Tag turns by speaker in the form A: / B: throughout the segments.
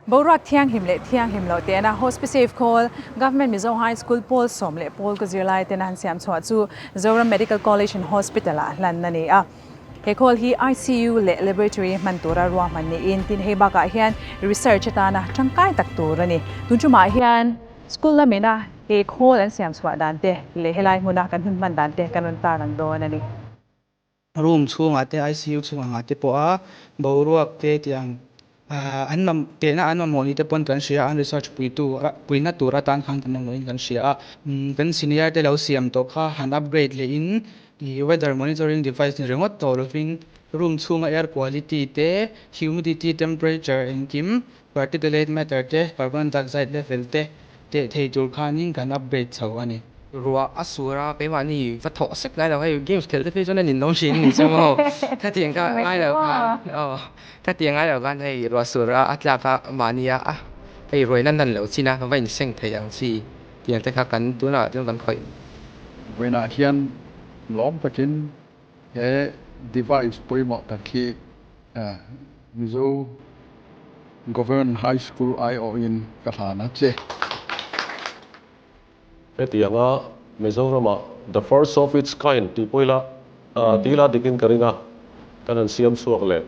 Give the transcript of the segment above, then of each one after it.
A: Boruak thianghlim leh thianghlim loh tehna Hospisafe khawl Government Mizo High School pawl sawm leh pawl ka zirlai tena han siam chhuah chu Zoram Medical College and Hospital ah hlan a ni a. He khawl hi ICU leh Laboratory hman tura ruahman niin tin hei bakah hian research atana tangkai tak tur a ni. Tun tumah hian school lamina he khawl an siam chhuah dan te leh helai hmuna kan hun hman dan te kan rawn tarlang dawn a ni.
B: Room chhungah te ICU chhung angah te pawha boruak te tiang an mam tehna an mamawh ni te pawn kan hria a, an research puitu puina tur atan khan kan mamawhin kan hria a. Kan senior te lo siam tawh kha han upgrade lehin ih weather monitoring device ni ringawt tawh lovin room chhunga air quality te, humidity, temperature engkim particulate matter te, carbon dioxide level te teh thei tur khanin kan upgrade chho a ni.
C: Ruah a sur a, keimahni va thawh sek ngai lo, hei games khelh te phei chuan a ninawm thin a ni chu maw, khatiang kha ngai lo khan aw khatiang ngai lo khan hei ruah sur a a tlak a mahnia a hei ruaina nan loh chin a va inseng thei ang chi tiang te kha kan tunah chuan kan khawih.
D: Vawiinah hian lawm takin he device pawimawh tak hi Mizo Government High School aiawhin ka hlan a che.
E: Hetianga Mizorama the first of its kind tih pawh ila tila dikin ka ring a, kan han siam chhuak leh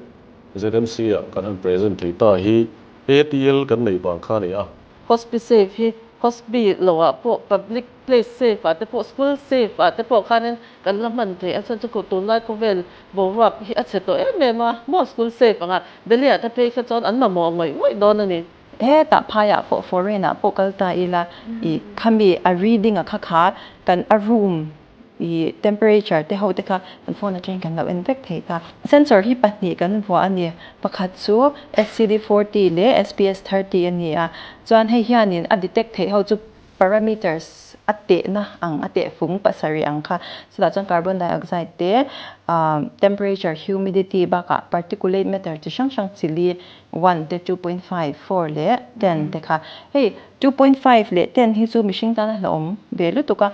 E: ZMC ah kan han present thei ta hi ATL kan neih vang kha a ni a.
F: Hospisafe hi Hospi lo ah pawh public place safe ah te pawh school safe ah te pawh khanin kan la hman theih a chhan chu tunlai khawvel boruak hi a chhe tawh em em a maw school safe anga Delhi ah te phei kha chuan an mamawh ngawih ngawih dawn a ni.
G: Hetah phaiah pawh foreign ah pawh kal ta ila ih khami a reading a kha kha kan a room ih temperature te ho te kha kan phone atangin kan lo en vek thei ta. Sensor hi pahnih kan vuah a ni. Pakhat chu SCD40 leh SPS30 a ni a. Chuan hei hianin a detect theih ho chu parameters a tehna ang a tehfung pasarih ang kha. Chutah chuan carbon dioxide te, temperature, humidity bakah particulate matter chi hrang hrang chili one te, 2.5, four leh ten te kha. Hei 2.5 leh ten hi chu mihring tan a hlauhawm ve lutuk a.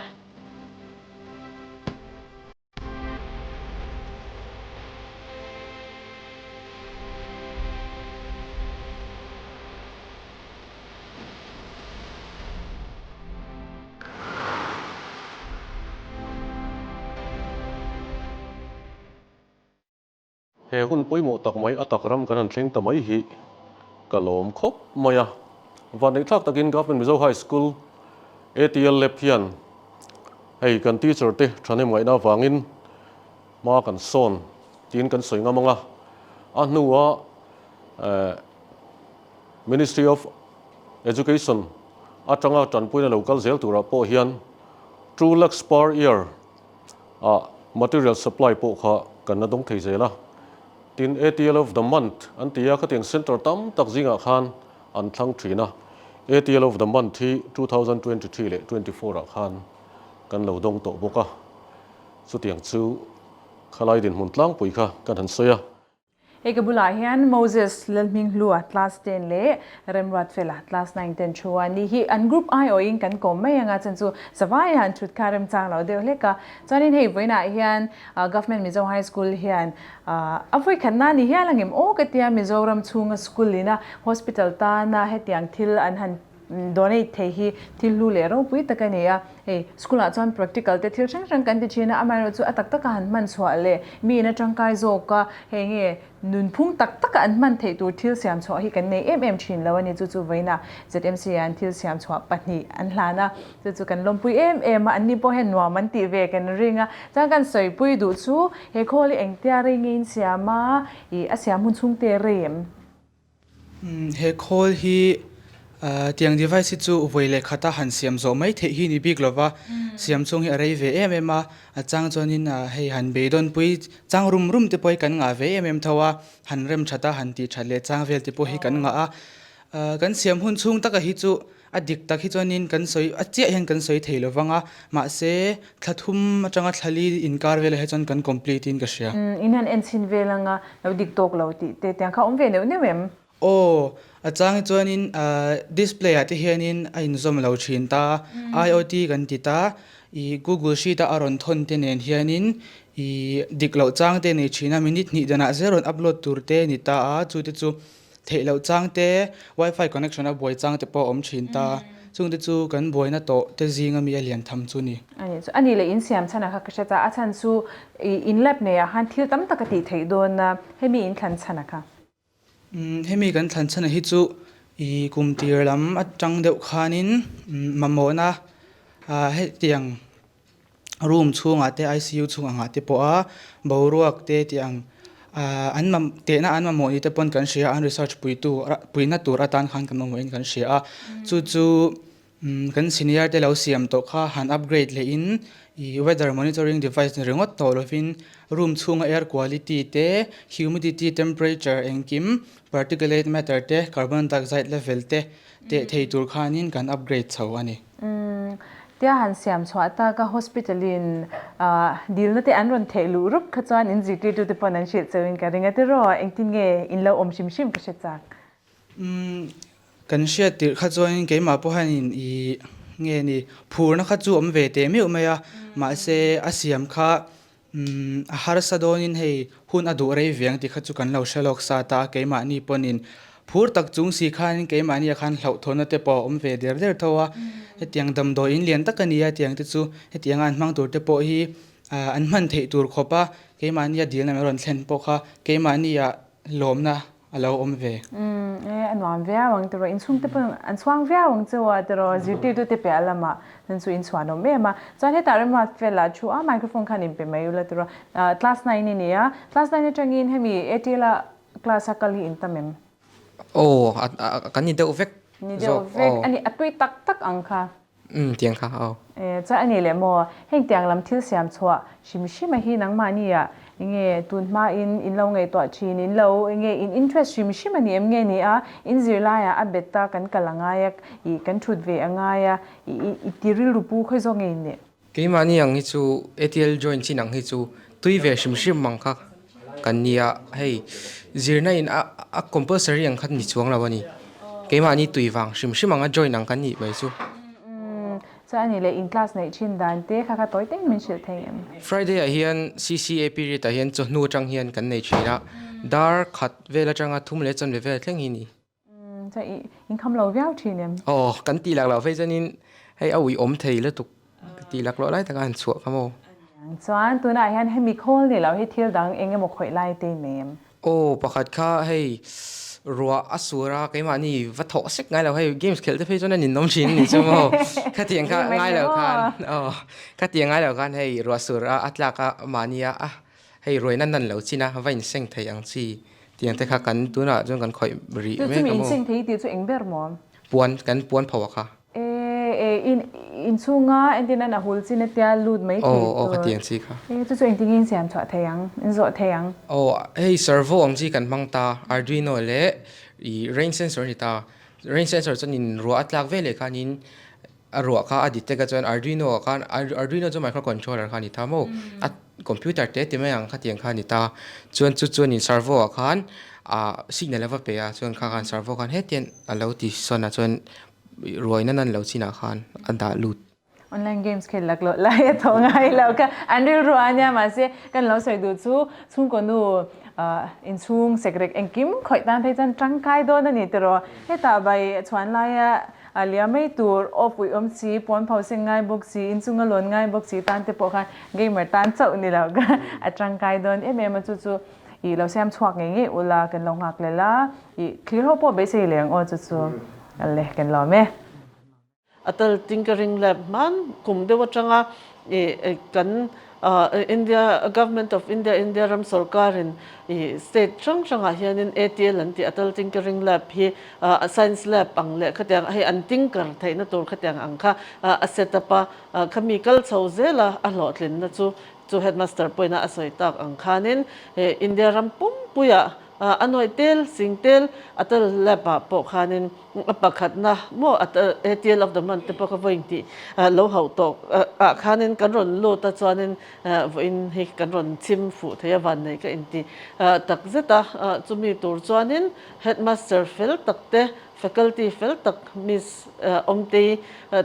E: He hun pawimawh tak mai a tak ram kan han thleng ta mai hi ka lawm khawp mai a. Vanneihthlak takin Government Mizo High School ATL Lab hian hei kan teacher te thahnem ngaihna avangin hma kan sawn tiin kan sawi ngam ang a. A hnua Ministry of Education atanga tanpuina lo kal zel turah pawh hian 2 lakhs per year ah material supply pawh kha kan la dawng thei zel a. Tin, ATL of the month an ti a, khatiang centre tam tak zingah khan an thlang thin a. ATL of the month hi 2023 leh 24 ah khan kan lo dawng tawh bawk a. Chutiang chu khalai dinhmun tlangpui kha kan han sawi a.
A: Hei ka bulah hian Moses Lalhminghlua class 10 leh Remruatfela class 9 ten thu a ni hi an group aiawhin kan kawm mai anga chan chu Savaiah an thut kha remchang lo deuh hlek a. Chuanin hei vawiinah hian Government Mizo High School hian a vawikhatna ni hial angem aw ka tia Mizoram chhunga school ina hospital tana hetiang thil an han Donate thei hi thil hlu leh ropui tak a ni a, hei school ah chuan practical te thil hrang hrang kan ti thin a, amaherawhchu a tak taka han hman chhuah leh mi in a tangkai zawk a, hei nge nunphung tak taka an hman theih tur thil siam chhuah hi kan nei em em thin lo a ni, chu chu vawiinah ZMC ah an thil siam chhuah pahnih an hlan a, chu chu kan lawmpui em em a, an ni pawh hian nuam an tih ve kan ring a, chuan kan sawipui duh chu he khawl hi engtia rei nge in siam a, ih a siam hun chhungte rei em?
B: He khawl hi tiang device hi chu vawi leh khata han siam zawh mai theih hi ni bik lova, siam chhung hi a rei ve em em a, a chang chuanin hei han beidawn pui chang rum rum te pawh hi kan ngah ve em em tho a, han rem that a han tih that leh chang vel te pawh hi kan ngah a, kan siam hun chhung taka hi chu a dik tak hi chuanin kan sawi a chiah hian kan sawi thei lovang a, mahse thla thum atanga thla li inkar velah hi chuan kan complete in ka hria.
A: In han en chhin vel anga lo dik tawk lo tih te tiang kha awm ve neuh neuh em?
B: Aw, a chang hi chuanin display ah te hianin a inzawm lo thin ta, IoT kan ti ta, i Google Sheet a a rawn thawn te nen hianin i dik loh chang te nei thin a, minute hnih danah zel rawn upload tur te ni ta a, chu te chu. theih loh chang te, wifi connection a buai chang te pawh a awm thin ta. Chungte chu kan buaina tawh te zinga mi a lian tham chu ni.
A: A nih chu. A nih leh in siam chhan a kha ka hre ta. A chhan chu i in lab neiah khan thil tam tak a tih theih dawn a, hemi in thlan chhan a kha.
B: Hemi kan thlan chhan a hi chu i kum tir lam atang deuh khanin mamawhna hetiang room chhungah te ICU chhung angah te pawha boruak te tih ang an mam tehna an mamawh ni te pawn kan hria a an research puitu puina tur atan khan kan mamawhin kan hria a chu chu kan senior te lo siam tawh kha han upgrade leh in ih weather monitoring device ni ringawt tawh lovin room chhunga air quality te humidity temperature engkim particulate matter te carbon dioxide level te teh thei tur khanin kan upgrade chho a ni.
A: Umm, tia han siam chhuah tak a hospital in dilna te an rawn theih luh rup kha chuan in zirtirtu te pawn an hrilh cheu in ka ring a tiraw engtin nge in lo awm hrim hrim ka hre chak.
B: Umm, kan hriat tirh kha chuan keimah pawh hian i nge ni phurna kha chu awm ve teh meuh mai a mahse a siam kha Umm, a harsa dawnin hei hun a duh rei ve ang tih kha chu kan lo hre lawk sa ta a, keimahni pawnin phur tak chung si khanin keimahni ah khan hlauhthawnna te pawh a awm ve der der tho a, hetiang damdawiin lian tak a ni a tiang te chu hetianga an hmang tur te pawh hi an hman theih tur khawp a, keimahni a dilna min rawn thlen pawh kha keimahni ah lawmna a lo awm ve.
A: Umm e a nuam viau ang tiraw inchhung te pawh an chhuang viau ang cheu a tiraw zirtirtu te piah lamah chuan chu inchhuan awm em a chuan hetah remruat felah thu a microphone khan inpe mai ula tiraw class nine i ni a class nine atangin hemi ATL a class a kal hi in tam em?
C: Aw a kan ni deuh vek
A: Ni deuh vek a ni a tui tak tak ang kha.
C: Umm tiang kha aw.
A: E chuan a nih leh maw, heng tiang lam thil siam chhuah hrim hrim a hi nangmahni ah enge tun hma in in lo ngaihtuah thin, in lo enge in interest hrim hrim a ni em nge ni a, in zirlai ah a bet a kan kal a ngai a, ih kan thut ve a ngai a, ih i ti rilru pu khawi zawk nge in nih?
C: Keimahni ang hi chu ATL join chin ang hi chu tui ve hrim hrim ang kha kan nia, hei zirna in a a compulsory ang kha ni chuang lo a ni. Keimahni tui vang hrim hrim anga join ang kan nih mai chu.
A: Umm chuan a nih leh in class neih thin dan te kha kha tawi teng min hrilh thei em?
C: Friday ah hian CCA period ah hian chawhnu atang hian kan nei thin a, dar khat vel atanga thum leh chanve vel thleng hi ni.
A: Umm chuan i inkham lo viau thin em?
C: Aw kan tih lak loh phei chuanin hei a ui awm thei lutuk ka tih lak loh lai taka han chhuah kha maw.
A: Chuan tunah hian hemi khawl ni lo hi thil dang eng emaw khawih lai te nei em?
C: Aw pakhat kha hei ruah a sur a keimahni va thawh sek ngai lo hei games khelh te phei chuan a ninawm thin a ni chu maw khatiang kha ngai lo khan aw khatiang ngai lo khan hei ruah sur a a tlak a mahnia a hei ruaina nan lo chin a va inseng thei ang chi tiang te kha kan tunah chuan kan khawih rih
A: mek a maw. Chu mi inseng thei tih chu eng ber maw?
C: Puan kan puan pho a kha.
A: E e in inchhunga entin an a hul chin a tia lut mai thei tur.
C: Aw aw khatiang chi kha.
A: E chu chu engtin nge in siam chhuah thei ang in zawh thei ang?
C: Aw hei servo ang chi kan hmang ta Arduino leh i rain sensor a ni ta rain sensor chuan in ruah a tlak veleh khanin A ruah kha a detect a chuan Arduino ah khan Arduino chu microcontroller kha a ni ta maw a computer te ti mai ang khatiang kha a ni ta chuan chu chuan in servo ah khan ah signal a va pe a chuan kha khan servo khan hetiang a lo ti sawn a chuan ruai nan an lo chinah khan a dah lut.
A: Online games khel laklawh lai a thaw ngai lo kha an rilru a nia mahse kan lo sawi duh chu chhungkaw nu inchhung sekrek engkim khawih tan phei chuan tangkai dawn a ni tiraw hetah bai chhuan laia A lia mai tur, aw pui awm si, puan pho seng ngai bawk si, inchunga lawn ngai bawk si tan te pawh khan gamer tan chauh ni lo ka a tangkai dawn em em a chu chu ih lo siam chhuak ngei ngei ula kan lo nghak lel a ih thlir ho pawh beisei leh ang aw chu chu le kan lawm e.
F: Atal Tinkering Lab hman kum deuh atanga ih kan India Government of India India ram sorkarin ih state hrang hrangah hianin ATL an tih Atal Tinkering Lab hi science lab ang leh khatiang hei an tinker theihna tur khatiang ang kha a set up a khami kal chho zela a hlawhtlinna chu chu headmaster pawhin a sawi tak ang khanin India ram pumpuiah A nuaih tel, sing tel, a tel lab ah pawh khanin a pakhatna maw a tel ATL of the month te pawh kha vawiin tih lo hauh tawh ah khanin kan rawn lut a chuanin vawiin hi kan rawn chim fuh thei a vanneih ka inti tak zet a, chumi tur chuanin headmaster fel tak te faculty fel tak Miss Awmtei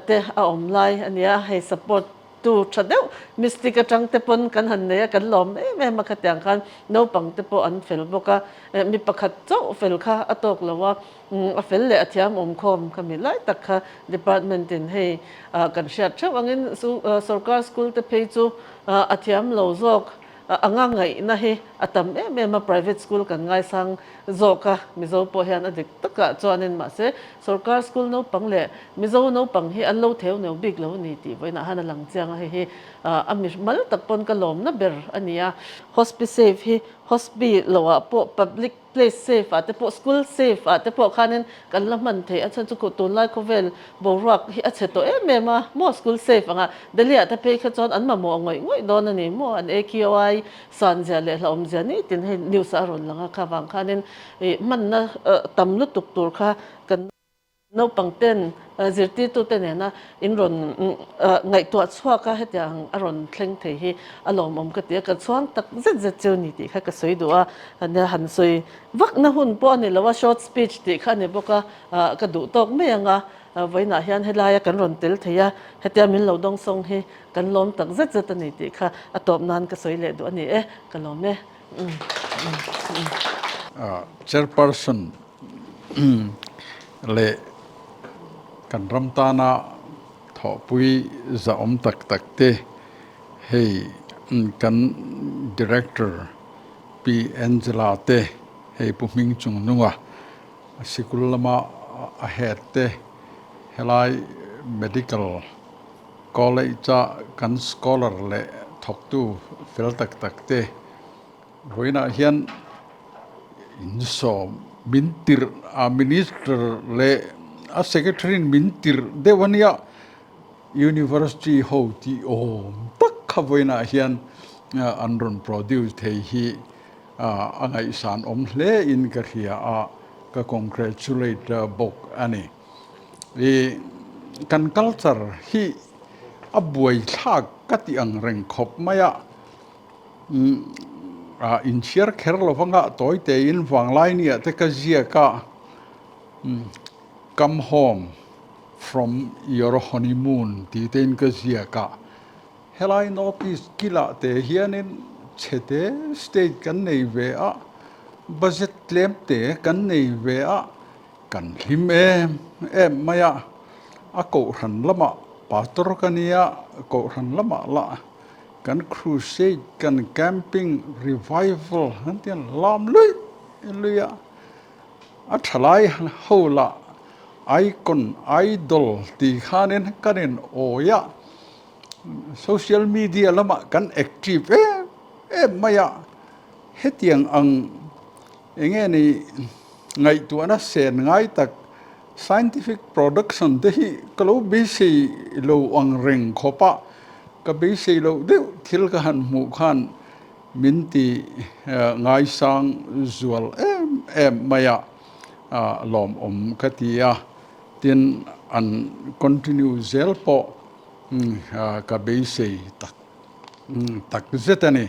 F: te a awm lai a nia, hei support. tu tha deuh mystic atang te pawn kan han nei a, kan lawm em em a khatiang khan naupang te pawh an fel bawk a, mi pakhat chauh fel kha a tawk lo a, a fel leh a thiam awm khawm kha mi lai tak kha department in hei kan hriat theuh angin sorkar school te phei chu a thiam lo zawk anga ngaihna hi a tam em em a, private school kan ngaisang zawk a, Mizo pawh hian a dik takah chuanin mahse sorkar school naupang leh Mizo naupang hi an lo theu neu bik lo a ni tih vawiinah han a lang chiang a, hei hi a mi mal tak pawn ka lawmna ber a ni a. Hospisafe hi hospi loah pawh public place safe ah te pawh school safe ah te pawh khanin kan la hman theih a chhan chu tunlai khawvel boruak hi a chhe tawh em em a maw school safe anga Delhi ah te phei kha chuan an mamawh ngawih ngawih dawn a ni maw an AQI san zia leh hlauhawm zia nitin hei news ah a rawn lang a kha vang khanin ih hmanna tam lutuk tur kha kan Naupang ten zirtirtute nena in rawn ngaihtuah chhuak a, hetiang a rawn thleng thei hi a lawmawm ka ti a, ka chhuang tak zet zet cheu ni tih kha ka sawi duh a, han sawi vakna hun pawh a ni lo a, short speech tih kha a ni bawk a, ka duh tawk mai ang a, vawiinah hian helaia kan rawn tel thei a, hetia min lo dawngsawng hi kan lawm tak zet zet a ni tih kha a tawp nan ka sawi leh duh a ni e, ka lawm e.
D: Chairperson leh kan ram tana thawhpui zahawm tak tak te hei kan Director Pi Angela te hei Pu Hming Chungnunga sikul lama a head te helai Medical College a kan scholar leh thawktu fel tak tak te Vawiinah hian insawm min tirh a Minister leh a Secretary in min tirh deuh a nia, University ho tih awm tak kha vawiinah hian an rawn produce thei hi a ngaihsan awm hle in ka hria a, ka congratulate bawk a ni. I kan culture hi a buaithlak ka tih ang reng khawp mai a. A inchhiar kher lo vanga tawi tein vanglai nia te ka ziak a, Come home from your honeymoon tih tein ka ziak a. Helai North East kilah te hianin chhete state kan nei ve a, budget tlem te kan nei ve a, kan hlim em em mai a. A kohhran lamah pastor ka nia, kohhran lamah lah Kan crusade, kan camping, revival an ti an lam luih luih a, a thalai ho lah icon, idol tih khanin kan in awi a, social media lamah kan active em em mai a, hetiang ang eng nge ni ngaihtuahna sen ngai tak scientific production te hi ka lo beisei lo ang reng khawp a. Ka beisei loh deuh thil ka han hmuh khan min ti ngaisang zual em em mai a, lawmawm ka ti a, tin an continue zel pawh ka beisei tak tak zet a ni.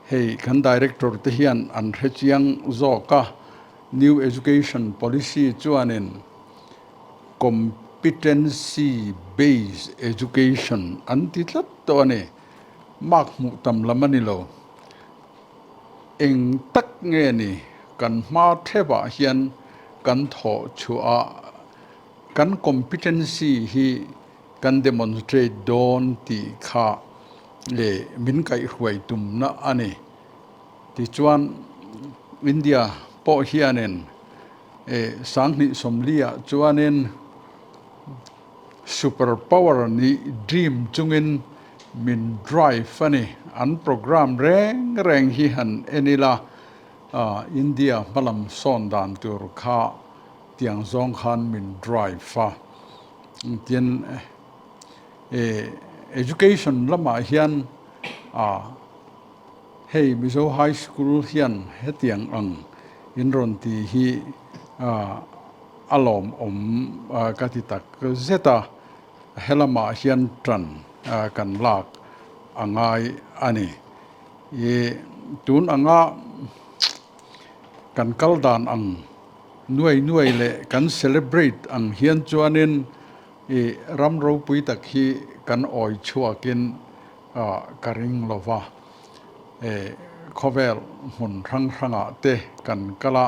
D: Hei kan director te hian an hrechiang zawk a, New Education Policy chuanin Competency Based Education an ti tlat tawh a ni. Mark hmuh tam lam a ni lo. Eng tak nge ni kan hma thevah hian kan thawh chhuah a, kan competency hi kan demonstrate dawn tih kha leh min kaihhruai tumna a ni. Tichuan India pawh hianin 2040 ah chuanin super power nih dream chungin min drive a ni. An program reng reng hi han en ila, India hmalam sawn dan tur kha tiang zawng khan min drive a. Tin, education lamah hian Hei Mizo High School hian hetiang ang in rawn ti hi a lawmawm ka ti tak zet a, helamah hian tan kan lak a ngai a ni. I tun anga kan kal dan ang nuai nuai leh kan celebrate ang hian chuanin i ram ropui tak hi kan awi chhuakin ka ring lo va. Khawvel hmun hrang hrangah te kan kal a,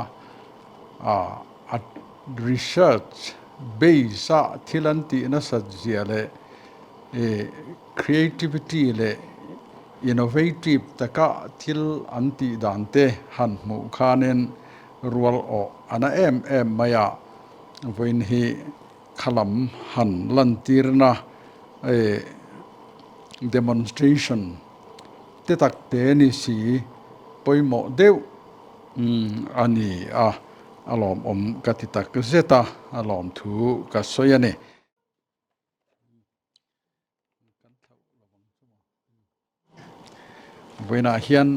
D: a research base a thil an tih nasat zia leh creativity leh innovative taka thil an tih dan te han hmuh khanin rual awh a na em em mai a, vawiin hi khalam han lantirna demonstration te tak te ni si pawimawh deuh a ni a, a lawmawm ka ti tak zet a, a lawmthu ka sawi a ni. Vawiinah hian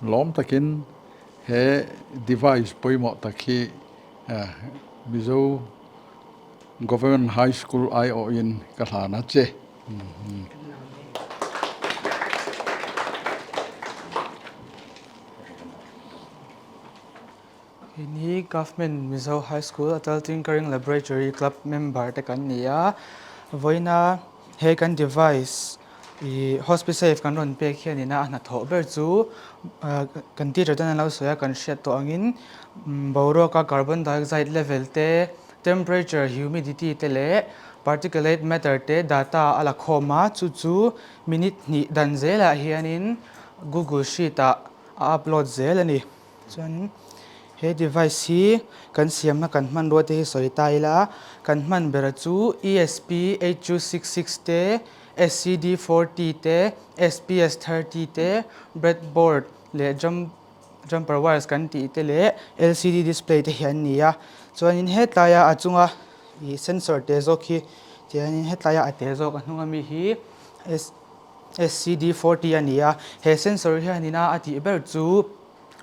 D: lawm takin he device pawimawh tak hi Mizo Government High School aiawhin ka hlan a che.
B: Hei Government Mizo High School Atal Tinkering Laboratory Club member te kan ni a, vawiina he kan device ih Hospisafe kan rawn pek hianin a hnathawh ber chu kan teacher ten an lo sawi a kan hriat tawh angin boruaka carbon dioxide level te, temperature, humidity te leh particulate matter te data a la khawm a, chu chu minute hnih dan zelah hianin Google Sheet ah a upload zel a ni. Chuan he device hi kan siamna kan hmanrua te hi sawi ta ila, kan hman bera chu ESP 8266 te, SCD 40 te, SPS 30 te, breadboard leh jumper wires kan tih te leh LCD display te hi an ni a. Chuanin hetlaia a chunga ih sensor te zawk hi tihianin hetlaia a te zawk a hnunga mi hi SCD 40 a ni a, he sensor hianin a a tih ber chu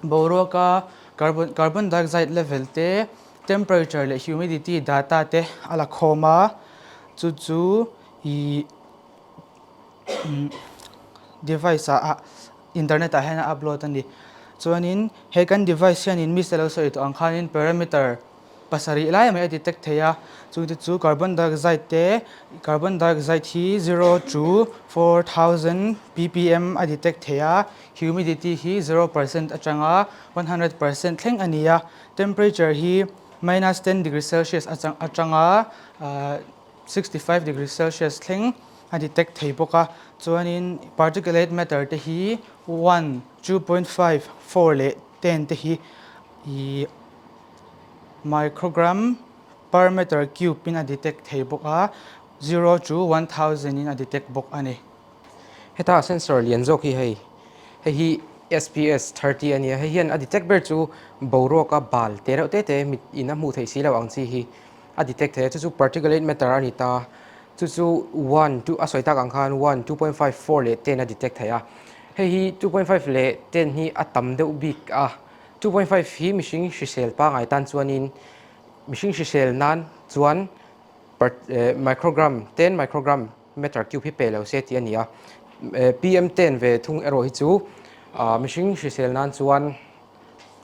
B: boruaka carbon carbon dioxide level te, temperature leh humidity data te a la khawm a, chu chu ih device ah internet ah hian a upload a ni. Chuanin he kan device hianin miss a lo sawi tawh ang khanin parameter pasarih lai mai a detect thei a, chungte chu carbon dioxide te, carbon dioxide hi zero to 4000 ppm a detect thei a, humidity hi 0% atanga 100% thleng a ni a, temperature hi minus 10 degree celsius atanga 65 degree celsius thleng a detect thei bawk a, chuanin particulate matter te hi 1, 2.5, 4 leh 10 te hi ih. Microgram per meter cube in a detect thei bawk a, zero to 1000 in a detect bawk a ni.
C: Heta sensor lian zawk hi hei, hei hi SPS 30 a nia, hei hian a detect ber chu boruaka bal te reuh te te mit in a hmuh theih si lo ang chi hi a detect thei a, chu chu particulate matter a ni ta, chu chu one two a sawi tak ang khan one, 2.5, 4 leh 10 a detect thei a, hei hi 2.5 leh 10 hi a tam deuh bik a. 2.5 hi mihring hrisel pangai tan chuanin mihring hrisel nan chuan microgram 10 microgram meter cube hi pe lo se tih a ni a. PM 10 ve thung erawh hi chu mihring hrisel nan chuan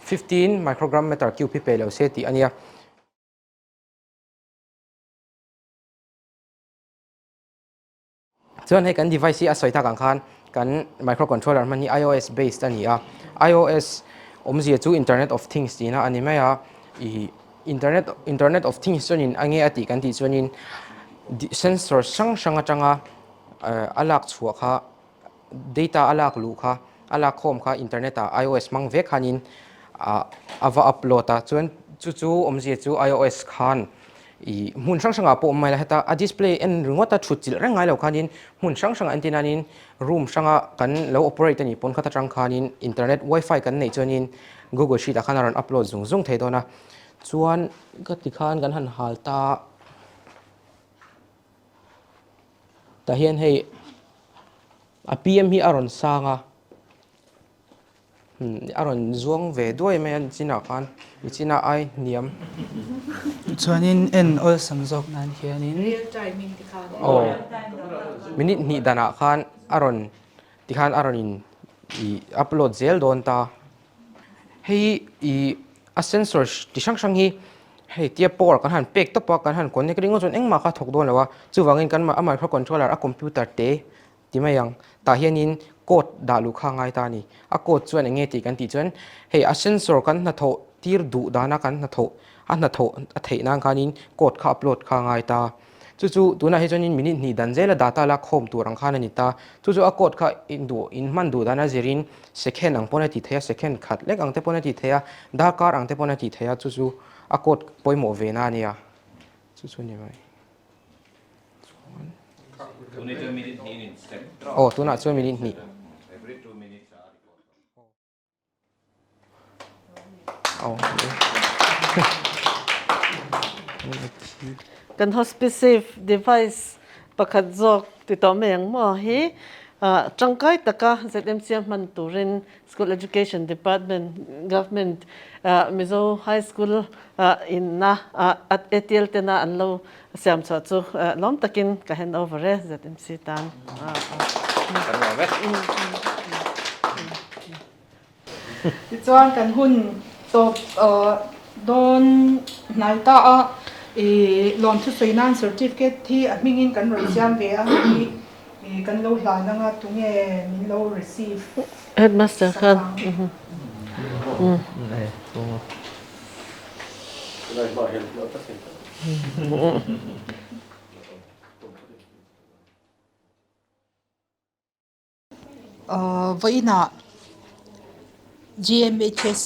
C: 15 microgram meter cube hi pe lo se tih a ni a. Chuan hei kan device hi a sawi tak ang khan kan microcontroller hman hi iOS based a ni a, iOS awmzia chu internet of things tihna a ni mai a, ih internet internet of things chuanin a nge a tih kan tih chuanin sensor hrang hrang atanga a lak chhuah kha data a lak luh kha a lak khawm kha internet ah iOS hmang vek khanin a va upload a, chuan chu chu awmzia chu iOS khan Ih hmun hrang hrangah pawh awm mai la heta a display en ringawt a thut chilh reng ngai lo khanin hmun hrang hrangah entir nanin room hranga kan lo operate a nih pawn khat atang khanin internet wifi kan neih chuanin google sheet ah khan a rawn upload zung zung thei dawn a chuan ka ti khan kan han hal ta tah hian hei a pm hi a rawn sang a. A rawn zuang ve duai mai a nichinah khan, nichinah ai hniam.
B: Chuanin en awlsam zawk nan hianin.
A: Real time in tikhan.
C: Aw, minute hnih danah khan a rawn tikhan a rawn in i upload zel dawn ta. Hei i a sensor ti hrang hrang hi. Hei tia power kan han pek tawp a, kan han connect ringawt chuan engmah kha a thawk dawn lo a, chuvangin kan a microcontroller a computer te ti mai ang. Tah hianin code dah luh kha a ngai ta a ni. A code chuan eng nge tih kan tih chuan hei a sensor kan hnathawh tir duh dana kan hnathawh a hnathawh a theih nan khanin code kha upload kha a ngai ta. Chu chu tunah hi chuanin minute hnih dan zela data la khawm tur ang khan a ni ta. Chu chu a code kha in duh in hman duh dana zirin second ang pawn a ti thei a, second khat lek ang te pawn a ti thei a, darkar ang te pawn a ti thei a, chu chu a code pawimawh ve na a nia. Chu chu a ni mai. Chuan Aw tunah chuan minute hnih.
F: Kan Hospisafe device pakhat zawk ti tawh mai ang maw hi tangkai taka ZMC a hman turin School Education Department Government Mizo High School inna ATL tena an lo siam chhuah chu lawm takin ka hand over e ZMC tan.
H: Kan lawm e.
I: Tichuan kan hun tawp dawn hnai ta a, i lawmthu sawi nan certificate hi a hmingin kan rawn siam ve a, hei hi kan lo hlan anga tunge min lo receive
F: Headmaster khan.
I: Vawiinah GMHS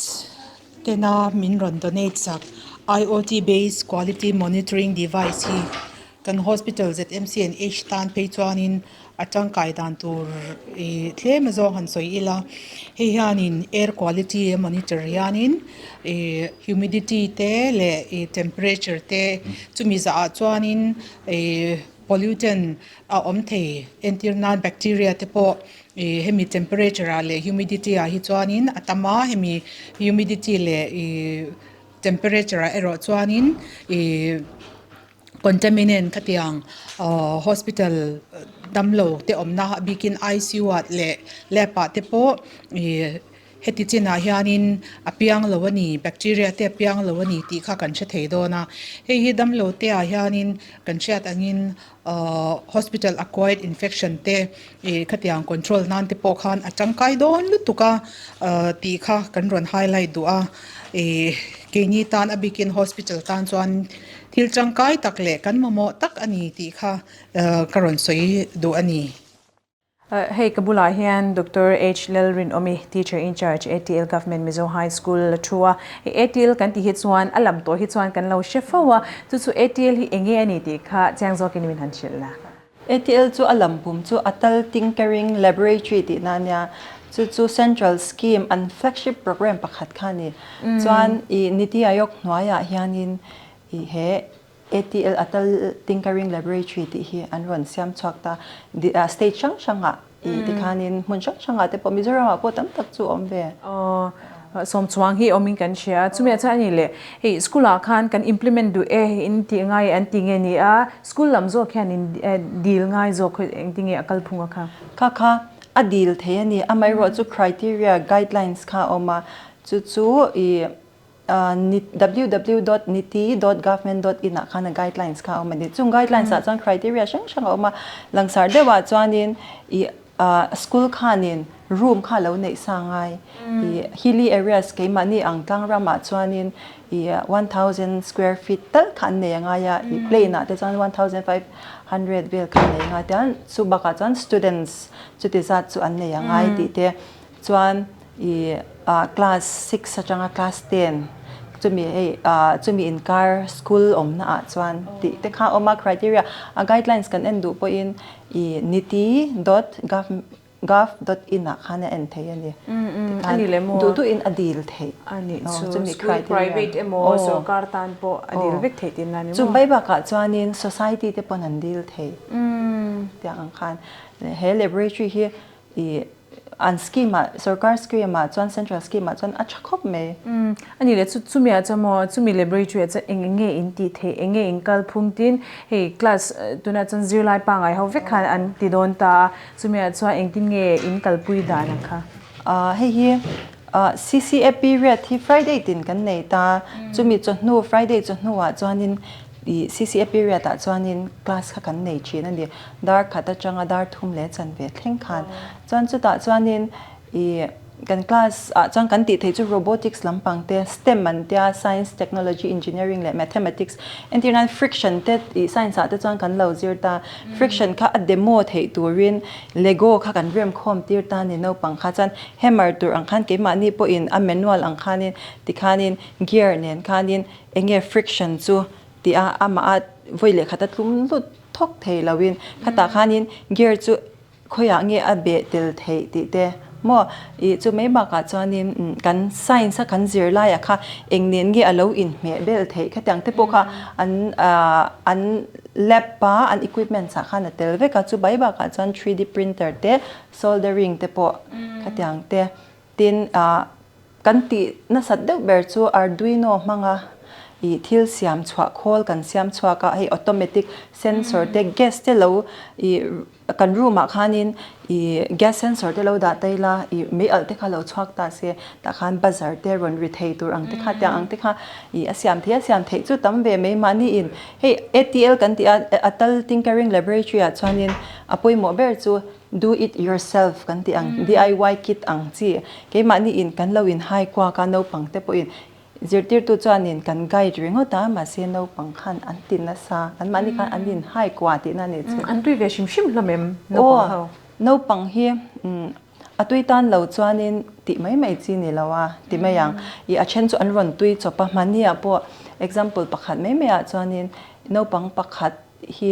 I: tena min rawn donate sak IOT based quality monitoring device hi kan hospital ZMC and H tan phei chuanin a tangkai dan tur ih tlem azawng han sawi ila hei hianin air quality a monitor hianin ih humidity te leh ih temperature te chumi zah ah chuanin ih pollutant a awm thei entir nan bacteria te pawh ih hemi temperature ah leh humidity ah hi chuanin a tam a hemi humidity leh ih temperature ah erawh chuanin ih. Contaminant khatiang hospital damlo te awmna a bikin ICU ah leh lab ah te pawh ih heti chinah hianin a piang lo a ni bacteria te a piang lo a ni tih kha kan hre thei dawn a, hei hi damlo te ah hianin kan hriat angin ahh hospital acquired infection te ih khatiang control nan te pawh khan a tangkai dawn lutuk a ahh tih kha kan rawn highlight duh a ih keini tan a bikin hospital tan chuan. Thil tangkai tak leh kan mamawh tak a ni tih kha ka rawn sawi duh a ni.
A: Hei ka bulah hian Doctor H Lalrinawmi, Teacher in Charge, ATL Government Mizo High School a thu a. Hei ATL kan tih hi chuan a lam tawh hi chuan kan lo hre fo a, chu chu ATL hi eng nge a ni tih kha chiang zawkin min han hrilh la.
G: ATL chu a lam pum chu Atal Tinkering Laboratory tihna a nia, chu chu Central Scheme an flagship programme pakhat kha a ni. Chuan i Niti Aayog hnuaiah hianin i he ATL Atal Tinkering Laboratory tih hi an rawn siam chhuak ta. State hrang hrangah i tikhanin hmun hrang hrangah te pawh Mizoramah pawh tam tak chu a awm ve.
A: Sawm chuang hi awmin kan hria. Chumi ah chuan a ni leh hei school ah khan kan implement duh e in tih ngai an ti nge ni a, school lam zawk hian in dil ngai zawk khawi engti nge a kal phung a kha?
G: Kha kha a dil thei a ni. Amaherawhchu criteria guidelines kha a awm a, chu chu i www dot niti dot government dot in ah khan a guidelines kha a awm a ni. Chung guidelines ah chuan criteria hrang hrang a awm a, langsar deuh ah chuanin i School khanin room kha lo neih sa ngai i hilly areas keimahni ang tlang ramah chuanin i 1000 square feet tal kha an nei a ngai a, i plain ah te chuan 1500 vel kha an nei a ngai tiang chu bakah chuan students chuti zat chu an nei a ngai tih te chuan i class six atanga class ten chumi hei chumi inkar school awmna ah chuan tih te kha a awm a criteria a guidelines kan en duh pawhin I niti dot gov gov dot in ah khan a en thei a ni.
A: A ni le maw?
G: Duh duhin a dil theih.
A: A nih chu school private emaw sorkar tan pawh a dil vek theih tihna a ni maw?
G: Chu mai bakah chuanin society te pawn an dil thei tiang ang khan he laboratory hi I an scheme ah sorkar scheme ah chuan central scheme ah chuan a tha khawp mai.
A: Umm a ni le chu chumi ah chuan maw chumi laboratory ah chuan eng eng nge in tih theih eng nge in kal phung tin hei class tunah chuan zirlai pangngai ho vek khan an ti dawn ta a chumi ah chuan engtin nge in kalpui dan ang kha.
G: Ah hei hi. CCA period hi Friday tin kan nei ta, chumi chawhnu Friday chawhnuah chuanin ih CCA period ah chuanin class kha kan nei thin a ni. Dar khat atanga dar thum leh chanve thleng khan. Chuan chutah chuanin ih kan class ah chuan kan tih theih chu robotics lampang te, STEM an tia, science, technology, engineering leh mathematics entir nan friction te ih science ah te chuan kan lo zir ta. Friction kha a demo theih turin Lego kha kan rem khawm tir ta ni naupang kha chuan hammer tur ang khan keimahni pawhin a manual ang khanin tikhanin gear nen khanin enge friction chu tih a amah a vawi leh khat a tlum lut thawk thei loin khatah khanin gear chu khawiah nge a beh tel theih tih te maw ih chu mai bakah chuanin kan science a kan zir laiah kha eng nen nge a lo inhmeh bel theih khatiang te pawh kha an ah an lab a an equipments ah khan a tel vek a chu mai bakah chuan 3D printer te soldering te pawh khatiang te tin ah kan tih nasat deuh ber chu Arduino hmanga ih thil siam chhuah khawl kan siam chhuak a hei automatic sensor te gas te lo ih Kan room ah khanin ih gas sensor te lo dah ta ila ih mei alh te kha lo chhuak ta se tah khan buzzer te rawn ri thei tur ang te kha tiang ang te kha ih a siam thei a siam theih chu tam ve mai mahni in hei ATL kan tih a Atal Tinkering Laboratory ah chuanin a pawimawh ber chu do it yourself kan tih ang DIY kit ang chi keimahni in kan lo in hai kuak a naupang te pawhin Zirtirtu chuanin kan guide ringawt a, mahse naupang khan an ti nasa, anmahni khan an inhai kua tihna a nih chu.
A: An tui ve hrim hrim hlawm em naupang ho?
G: Aw, naupang hi a tui tan lo chuanin tih mai mai chi ni lo a ti mai ang. Ih a then chu an rawn tui chawp a, hmahniah pawh example pakhat mai maiah chuanin naupang pakhat hi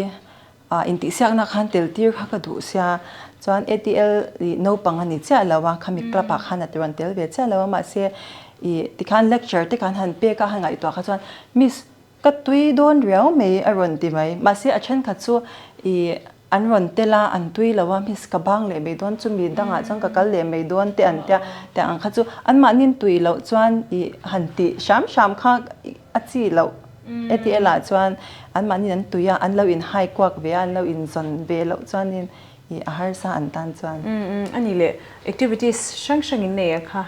G: Ah intihsiakna khan tel tir kha ka duh sia, chuan ATL ih naupang a ni chiah lo a, khami club ah khan a rawn tel ve chiah lo a, mahse ih tikhan lecture te khan han pek a, han ngaihtuah kha chuan miss ka tui dawn riau mai a rawn ti mai, mahse a thenkhat chu ih an rawn tel a, an tui lo a, miss ka bang leh mai dawn chumi dangah chuan ka kal leh mai dawn te an tia, tiang ang kha chu anmahni tui loh chuan ih han tih hram hram kha a chi loh. ATL ah chuan anmahni an tui a, an lo in hai kuak ve a, an lo in zawn ve loh chuanin ih a harsa an tan chuan.
A: A ni leh activities hrang hrang in nei a kha.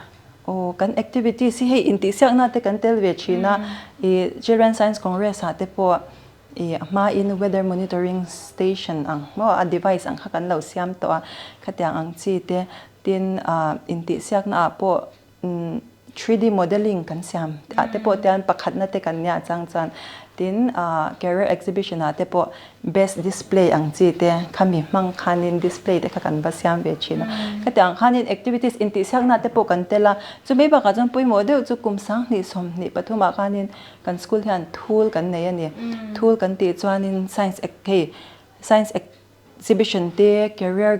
G: Aw kan activities hi hei intihsiakna te kan tel ve thin a, ih Children Science Congress ah te pawh ih a hma in weather monitoring station ang maw a device ang kha kan lo siam tawh a, khatiang ang chi te tin ah intihsiakna ah pawh 3D modelling kan siam ah te pawh tian pakhatna te kan nia chang chuan tin career exhibition ah te pawh best display ang chi te khami hmang khanin display te kha kan va siam ve thin a khatiang ang khanin activities intihsiakna te pawh kan tel a chumi bakah chuan pawimawh deuh chu kum sanghnih 23 ah khanin kan school hian thul kan nei a ni thul kan tih chuanin science hei science Exhibition te, career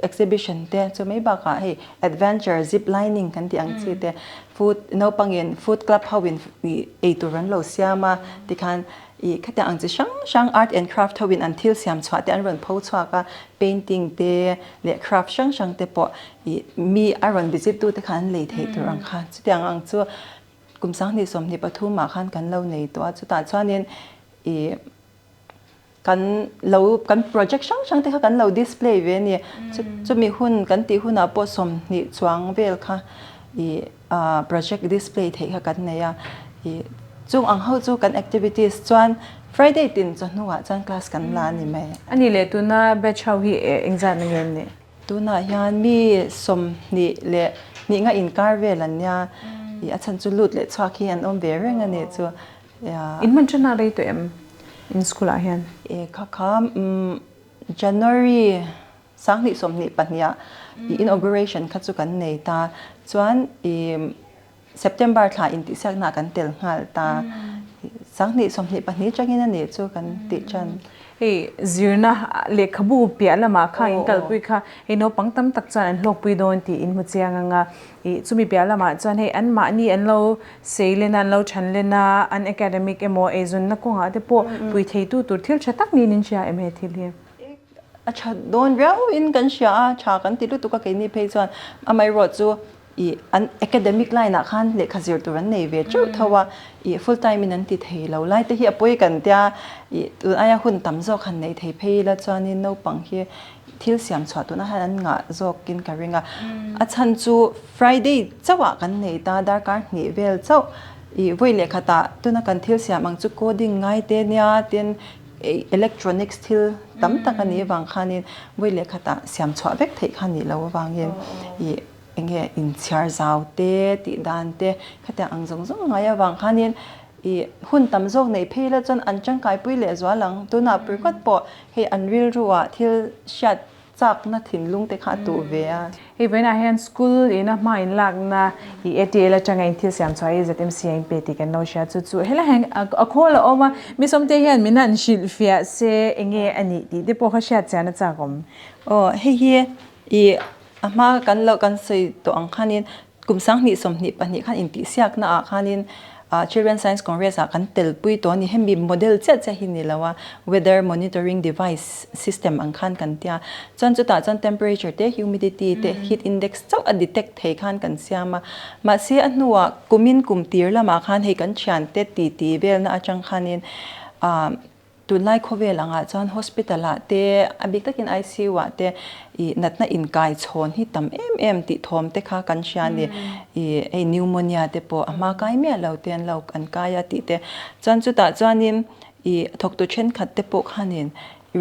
G: exhibition te chu mai bakah hei adventure zip lining kan tih ang chi te food naupangin food club ho in ih ei tur an lo siam a tikhan ih khatiang ang chi hrang hrang art and craft ho in an thil siam chhuah te an rawn pho chhuak a painting te leh craft hrang hrang te pawh ih mi a rawn visit tu te khan an lei theih tur ang kha chutiang ang chu kum 2023 ah khan kan lo nei tawh a chutah chuanin ih. Kan lo kan project hrang hrang te kha kan lo display ve a ni. Chumi hun kan tih hunah pawh 20 chuang vel kha ih project display theih kha kan nei a. Ih chung ang ho chu kan activities chuan Friday tin chawhnuah chuan class kan la a ni mai.
A: A nih leh tuna batch ho hi engzat na nge an nih?
G: Tunah hian mi 22 nga inkar vel an nia. Ih a chhan chu lut leh chhuak hi an awm ve reng a nih chu.
A: In hman ṭan a rei tawh em in school ah hian?
G: E kha kha January 2022 ah i inauguration kha chu kan nei ta chuan i September thla intihsiakna ah kan tel nghal ta 2022 tangin a nih chu kan tih ṭan.
A: Hei zirna lehkhabu piah lamah kha in kalpui kha hei naupang tam tak chuan an hlawkpui dawn tih in hmu chiang ang a, ih chumi piah lamah chuan hei anmahni an lo sei len a, an lo than len a, an academic emaw eizunna kawngah te pawh pui theitu tur thil tha tak niin in hria em he thil hi?
G: A tha dawn riau in kan hria a, tha kan ti lutuk a keini phei chuan amaherawh chu ih an academic line ah khan lehkha zir tur an nei ve teuh tho a, ih full time in an ti thei lo lai te hi a pawi kan tia ih tun aia hun tam zawk han nei thei phei ila chuanin naupang hi. thil siam chhuah tuna hian an ngah zawkin ka ring a. A chhan chu Friday chauhah kan nei ta darkar hnih vel chauh ih vawi leh khatah tuna kan thil siam ang chu coding ngai te nia tin electronics thil tam tak a nih avang khanin vawi leh khatah siam chhuah vek theih kha nih loh avangin ih eng nge inchhiar zau te tih dan te khatiang ang zawng zawng ngai avang khanin ih hun tam zawk neih phei la chuan an tangkaipui leh zual ang. Tunah purikawt pawh hei an rilruah thil hriat chakna thinlung te kha a tuh ve a.
A: Hei vawiinah hian school ina hma in lakna ih ATL atanga in thil siam chhuah hi ZMC a inpe tih kan lo hria chu chu helai hian a khawl a awm a, mi sawmte hian min han hrilhfiah se enge a nih tih te pawh kha hriat chian a chak awm.
G: Aw hei hi ih A hma kan lo kan sawi tawh ang khanin kum 20 22 khan intihsiakna ah khanin Children Science Congress ah kan telpui tawh a ni. Hemi model chiah chiah hi ni lo a, weather monitoring device system ang khan kan tia. Chuan chutah chuan temperature te, humidity te, heat index chauh a detect thei khan kan siam a. Mahse a hnuah kumin kum tir lamah khan hei kan thiante titi velna atang khanin Tunlai khawvel angah chuan hospital ah te a bik takin ICU ah te ih natna inkai chhawn hi tam em em tih thawm te kha kan hria a ni. Ih hei pneumonia te pawh a hma kai miah lo te an lo an kai a tih te. Chuan chutah chuanin ih thawktu thenkhat te pawh khanin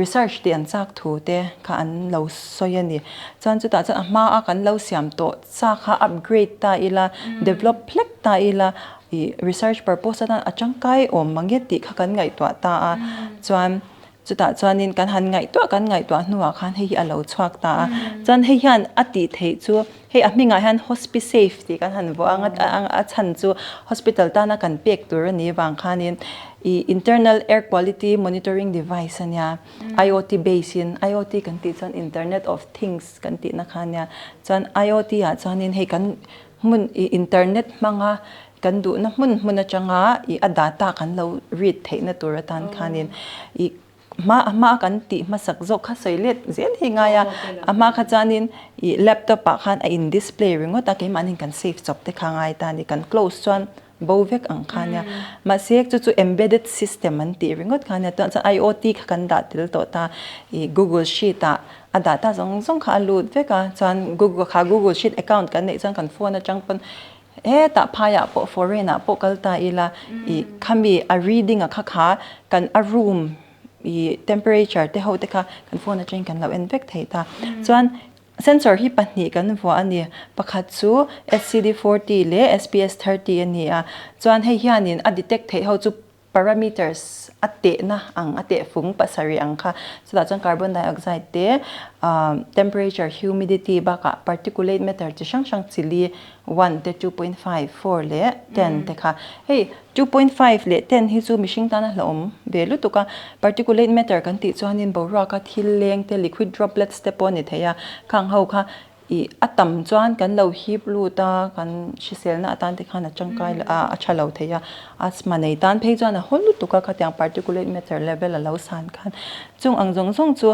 G: research tih an chak thu te kha an lo sawi a ni. Chuan chutah chuan a hma a kan lo siam tawh sa kha upgrade ta ila develop hlek ta ila Ih research purpose atan a tangkai awm mang nge tih kha kan ngaihtuah ta a, chuan chutah chuanin kan han ngaihtuah kan ngaihtuah hnuah khan hei hi a lo chhuak ta a, chuan hei hian a tih theih chu hei a hmingah hian hospisafe tih kan han vuah ang a, a chhan chu hospital tana kan pek tur a nih vang khanin ih internal air quality monitoring device a nia, IoT base in, IoT kan tih chuan internet of things kan tihna kha a nia, chuan IoT ah chuanin hei kan Hmun i internet hmanga kan duhna hmun hmun atanga i a data kan lo read theihna tur atan khanin i hma a hma kan tih hmasak zawk kha sawi let zel hi ngai a, a hma kha chuanin i laptop ah khan a in display ringawt a keimahni kan save chawp te kha ngai ta a ni, kan close chuan bo vek ang kha nia. Mahse chu chu embedded system an tih ringawt kha nia tunah chuan IoT kha kan dah tel tawh ta i google sheet ah a data zawng zawng kha a lut vek a chuan google kha google sheet account kan neih chuan kan phone atang pawn hetah phaiah pawh foreign ah pawh kal ta ila i khami a reading a kha kha kan a room i temperature te ho te kha kan phone atangin kan lo en vek thei ta chuan Sensor hi pahnih kan vuah a ni. Pakhat chu SCD 40 leh SPS 30 a ni a. Chuan hei hianin a detect theih ho chu parameters a tehna ang, a tehfung pasarih ang kha. Chutah chuan carbon dioxide te, temperature, humidity bakah particulate matter chi hrang hrang chili one te, 2.5, 4 leh 10 te kha. Hei 2.5 leh 10 hi chu mihring tana hlauhawm ve lutuk a, particulate matter kan tih chuanin boruaka thil leng te, liquid droplets te pawh a ni thei a, khang ho kha ih a tam chuan kan lo hip lut a, kan hriselna atan te khan a tangkai a a tha lo thei a, asthma nei tan phei chuan a haw lutuk a khatiang particulate matter level a lo san khan. Chung ang zawng zawng chu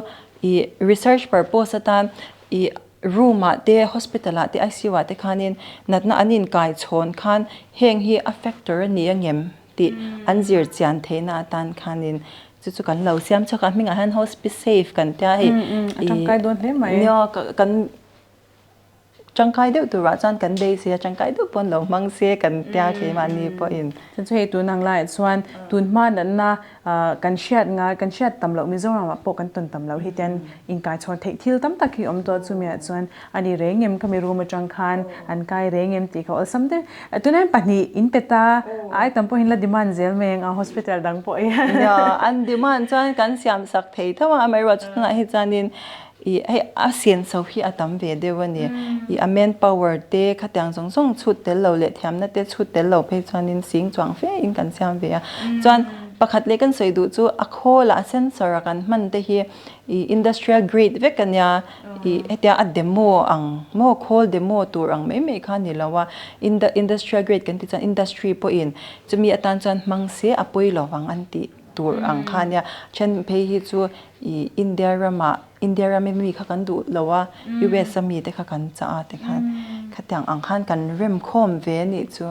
G: ih research purpose atan ih Room ah te, hospital ah te, ICU ah te khanin natna an inkai chhawn khan heng hi a factor a ni angem tih an zir chian theihna atan khanin chu chu kan lo siam chhuak a, hmingah hian hospisafe kan tia hei
A: A tangkai dawn hle mai.
G: Nia kan tangkai deuh turah chuan kan beisei a, tangkai deuh pawn lo hmang se kan tia keimahni pawhin.
A: Chu chu hei tun ang laiah chuan tun hma natna Kan hriat ngai, kan hriat tam loh Mizoram ah pawh kan tawn tam loh hi tian inkai chhawn theih thil tam tak hi awm tawh chumi ah chuan a ni reng em khami room atang khan an kai reng em tih kha awlsam deuh. Tunah hian pahnih in pe ta a ai tam pawh hin la demand zel mai ang a hospital dang pawh hian.
G: Nia, an demand chuan kan siam sak thei tho a, amaherawhchu tunah hi chuanin ih hei a senso hi a tam ve deuh a ni. Ih a man power te khatiang zawng zawng chhut tel lo leh thiamna te chhut tel lo phei chuanin sing chuang fe in kan siam ve a. Chuan pakhat leh kan sawi duh chu a khawl ah sensor a kan hman te hi ih industrial grade vek a nia. Ih hetia a demo ang maw khawl demo tur ang mai mai kha a ni lo a. Industrial grade kan tih chuan industry pawhin chumi atan chuan hmang se a pawi lo vang an tih. tur ang kha ania then phei hi chu ih India ramah India rama mi kha kan duh lo a US a mi te kha kan chah a tikhan khatiang ang khan kan rem khawm ve a nih chu.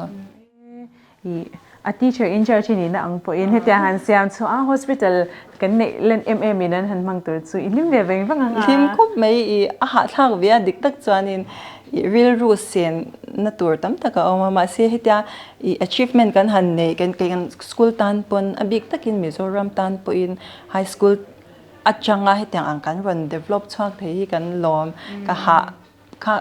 A: Ih A teacher in charge i nihna ang pawhin hetiang han siam chhuah a, hospital kan neih len em em in an han hmang tur chu i hlim ve veng veng ang a.
G: Hlim khawp mai i a hahthlak ve a, dik tak chuanin i rilru sen na tur tam tak a awm a, mahse hetia i achievement kan han nei kan kei kan school tan pawn a bik takin Mizoram tan pawhin high school atanga hetiang ang kan rawn develop chhuak thei hi kan lawm ka hah Kha